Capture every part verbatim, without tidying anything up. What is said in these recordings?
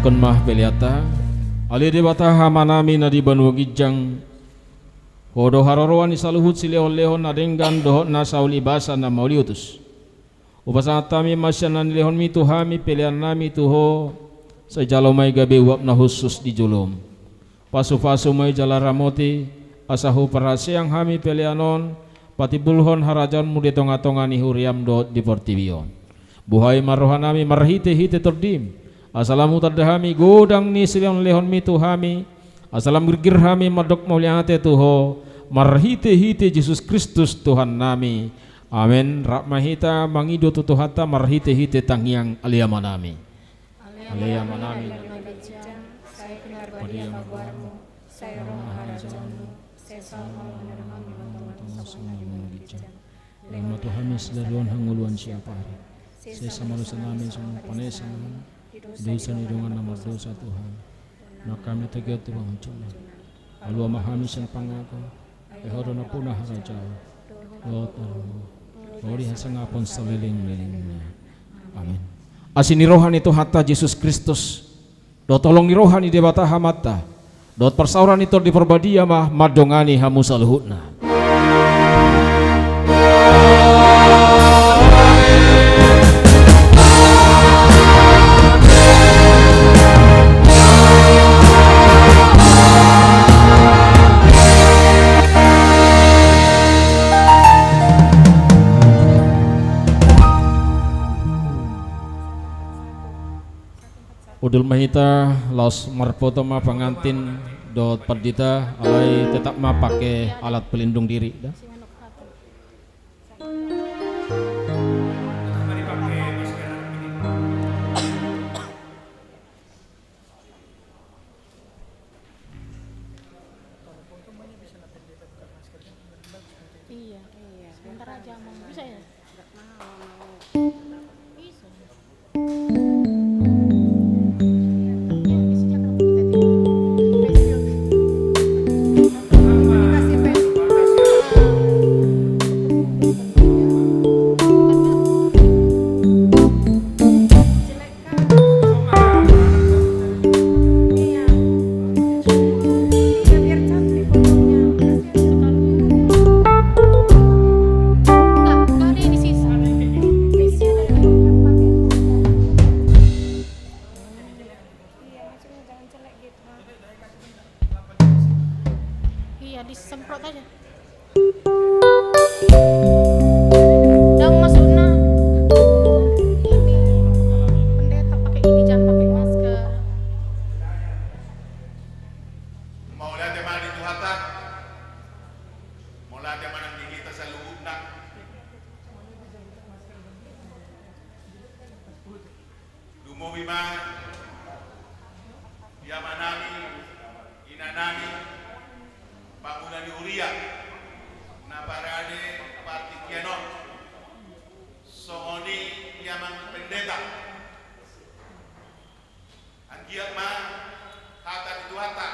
Songon ma peleanta. Ale Debata Amanami na di banua ginjang, Ho do haroroan ni saluhut silehonlehon na denggan dohot na saulibasa na mauliutus. Hupasahat hami ma sian na nilehonmi tu hami peleannami tu Ho, sai jalo ma i gabe uap na hushus di jolom. Pasupasu ma i jala ramoti, asa huparhaseang hami pelean on patimbulhon harajaonmu di tongatonga ni huriam dohot di portibi on. Buhai ma rohanami marhitehite Tondim, asa lam hutanda hami godang ni silehonlehonmi tu hami, asa lam girgir hami mandok mauliate tu Ho, marhitehite Jesus Kristus Tuhannami. Amen. Rap ma hita mangido tu Tuhanta marhitehite tangiang Ale Amanami. Ale Amanami na di banua ginjang, sai pinarbadia ma goarmu, sai ro ma harajaonmu, sai saut ma lomo ni roham di banua tonga songon na di banua ginjang. Lehon ma tu hami sadari on hangoluan siapari. Sesa ma dosanami songon na panesanna di dosa ni dongan na mardosa tu hami. Unang hami togihon tu pangunjunan. Palua ma hami sian pangago. Ai Ho do nampuna harajaon dohot haluaon, ro di hasangapon saleleng ni lelengna. Amen. Asi ni roha ni Tuhanta Jesus Kristus, dohot holong ni roha ni Debata Amanta, dohot parsaoran ni Tondi Parbadia ma mandongani hamu saluhutna. Hundul ma hita, laos marpoto ma pangantin dohot pandita, alai tetap ma pake alat pelindung diri, da. Iya, iya. Sebentar aja, Mang. Bisa ya? Bisa. Iya, disemprot aja. Dang masukna. Ini pendeta pakai ini, jangan pakai masker. Mauliate ma di Tuhanta. Mauliate ma nang di hita saluhutna. Lumobi ma di amanami, inanami, pangula ni huria na parade partingkian on. Songon i di amang pendeta. Anggiat ma hata ni Tuhanta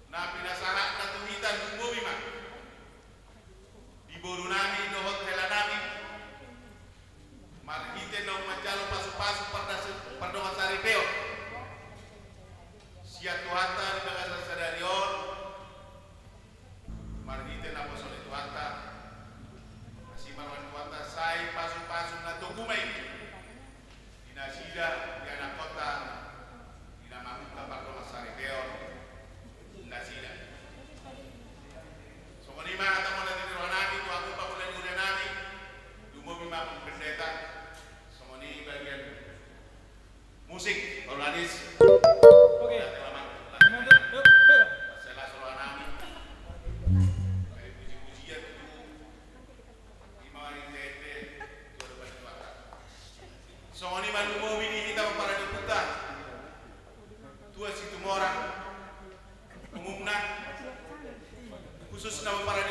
na pinasahatna tu hita lumobi ma di borunami dohot helanami, marhite naung manjalo pasupasu pardas-, pardongansaripeon sian Tuhanta di bagasan sadari on, marhite naposo ni Tuhanta, asi ma roha ni Tuhanta, sai pasupasu na togu ma i di nasida, di anakkonta, di na mamungka pardongansaripeon nasida. Songon i ma hata mauliate ni rohanami tu hamu pangula ni hurianami, lumobi ma amang pendeta. Songon i bagian musik, Paulanis. Oke. Mauliate ma amang. Mauliate ma amang. Parsilas rohanami. Puji-pujian tu Ima marende-ende tu adopan ni Tuhanta. Songon i ma lumobi di hita pomparan ni ompunta Tua Situmorang, umumna, khususna pomparan